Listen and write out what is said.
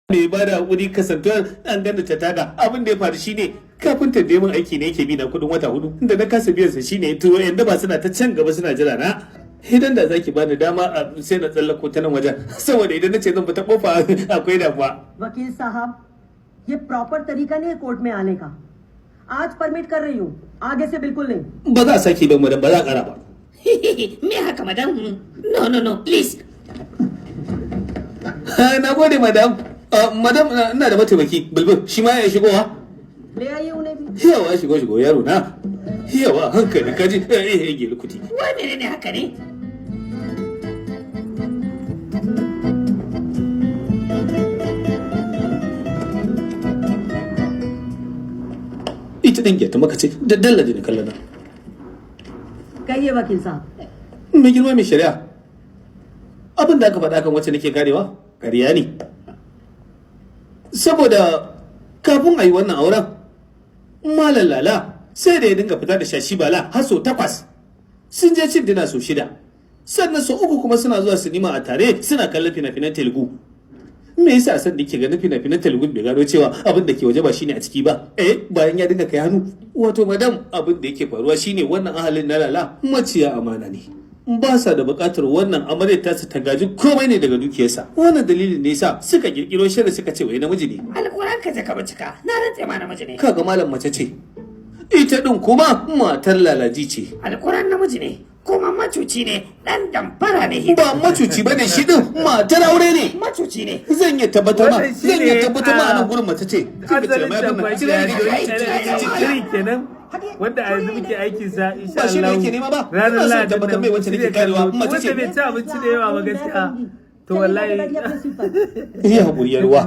Mai ba da hakuri, kasantuwar an ganda ta taga. Abin da ya faru shine kafinta da min aiki ne yake bi na kudin wata 4 da na kasa biyan sa, shine to yan daba suna ta can gaba suna jira na. Idan da zaki bani dama sai na tsallako ta nan wajen, saboda idan nace zan fita kofa akwai damuwa. वकील साहब, ये प्रॉपर तरीका नहीं है कोर्ट में आने का। आज परमिट कर रही हूँ, आगे से बिल्कुल नहीं। Ba za a sake ba madam, ba za a kara ba. Me haka, madam? No, no, no, please. Na gode, madam. Madam, ina da mataimaki Bulbul, shi ma ya shigowa. ले आइए उन्हें भी। Yawa, shigo, shigo yaro na. Yawa, hankali kaji, eh eh gelu kuti. Wai menene haka ne? Ita din ta maka ce da dalla da kallon nan. कहिए वकील साहब। Mai girma mai shari'a, abin da aka faɗa kan wacce nake karewa ƙarya ne, saboda kafin a yi wannan auren, Malam Lala sai da ya dinga fita da Shashi Bala har sau 8. Sun je cin dinner sau 6, sannan sau 3 kuma suna zuwa sinima a tare suna kallon fina-finan Telugu. Me yasa san da yake ganin fina-finan Telugu bai gano cewa abin da ke waje ba shine a ciki ba? Eh, bayan ya dinga kai hannu. Wato madam, abin da yake faruwa shine wannan ahalin na Lala maciya amana ne, ba sa da buƙatar wannan amaryar tasu ta gaji komai ne daga dukiyarsa. Wannan dalilin ne yasa suka kirkiro shirin suka ce wai namiji ne. Alƙur'an ka je ka bincika. Na rantse ma namiji ne. Kaga malam, mace ce ita din, kuma matar Lalaji ce. Alƙur'an namiji ne. Kuma macuci ne. Dan damfara ne. Ba macuci bane shi din, matar aure ne. Macuci ne. Zan iya tabbatar ma, Wannan zan iya shine, tabbatar ma a nan gurin mace ce. Asalin tambaki shiri kenan wanda a yanzu muke aikin sa, insha Ba shi ne Allah. yake nema ba. Ranar Ina son Lahadin tabbatar nan mai wacce nake shirya karewa, kallo. mace ce. Wanda bai ci abinci da yawa ba gaskiya to wallahi Iya, haƙuri yarwa.